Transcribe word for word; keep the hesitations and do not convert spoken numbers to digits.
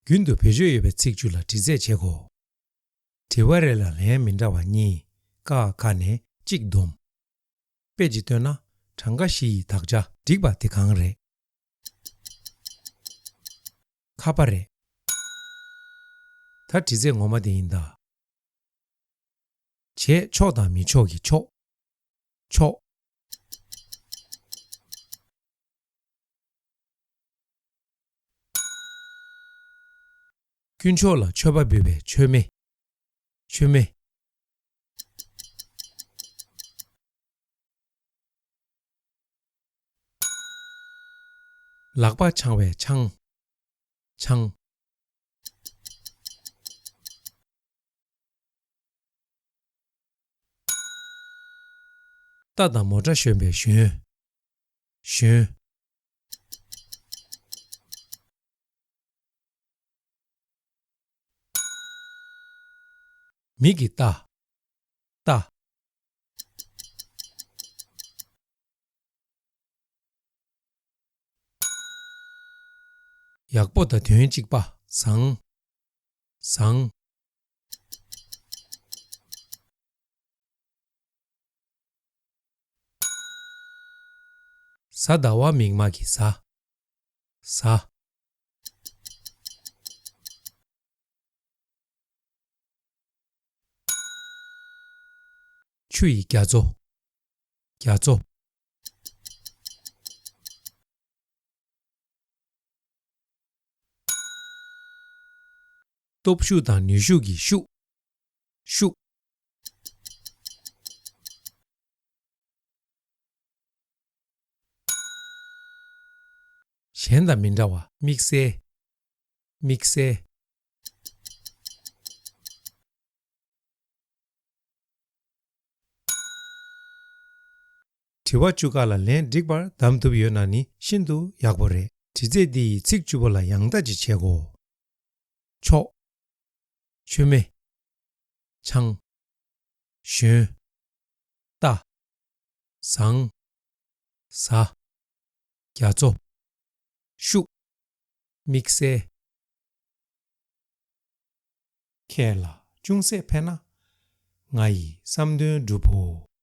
རྒྱུན་དུ་བེད་སྤྱོད་ཡོད་པའི་ཚིག་བཅུ་ལ་འདྲི་རྩད་བྱེད་དགོས། དྲི་བ་རེ་ལ་ལན་མི་འདྲ་བ་གཉིས། ཀ་ཁ་ནས་གཅིག་བསྡོམས། དཔེ་ཅིག་བཏོན་ན། གྲངས་ཀ་བཞི་ཡི་དག་ཆ་འགྲིག་པ་དེ་གང་རེད། ཁ་པ་རེད། ད་འདྲི་རྩད་ངོ་མ་དེ་ཡིན་ད། བྱས་ཆོག་དང་མི་ཆོག་གི་ཆོག་ཆོག་དཀོན་མཆོག་ལ་མཆོད་པ་འབུལ་བའི་མཆོད་མེ། མཆོད་མེ། ལག་པ་འཆང་བའི་འཆང་། འཆང་། རྟ་དང་མོ་ཊ་ཞོན་པའི་ཞོན། ཞོན། མིག་གིས་ལྟ། ལྟ། ཡག་པོ་དང་དོན་གཅིག་པ། བཟང་། བཟང་། གཟའ་ཟླ་བ་མིག་དམར་གྱི་གཟའ། གཟའ། ཆུ་ཡི་རྒྱ་མཚོ། རྒྱ་མཚོ། སྟོབས་ཤུགས་དང་ནུས་ཤུགས་ཀྱི་ཤུགས། ཤུགས། གཞན་དང་མི་འདྲ་བ། དམིགས་བསལ། དམིགས་བསལ། དྲི་བ་བཅུ་ཀ་ལ་ལན་འགྲིག་པར་གདམ་ཐུབ་ཡོད་ན་ནི་ཤིན་ཏུ་ཡག་པོ་རེད། འདྲི་རྩད་འདི་ཡི་ཚིག་བཅུ་པོ་ལ་ཡང་ལྟ་ཅིག་བྱེད་དགོས། ཆོག་མཆོད་མེ། ཆང་། ཞོན། རྟ། བཟང་། གཟའ། རྒྱ་མཚོ། ཤུགས། དམིགས་བསལ། ཁྱེད་ལ་ཅུང་ཟད་ཕན་ན། ང་ཡི་བསམ་དོན་འགྲུབ་བོ།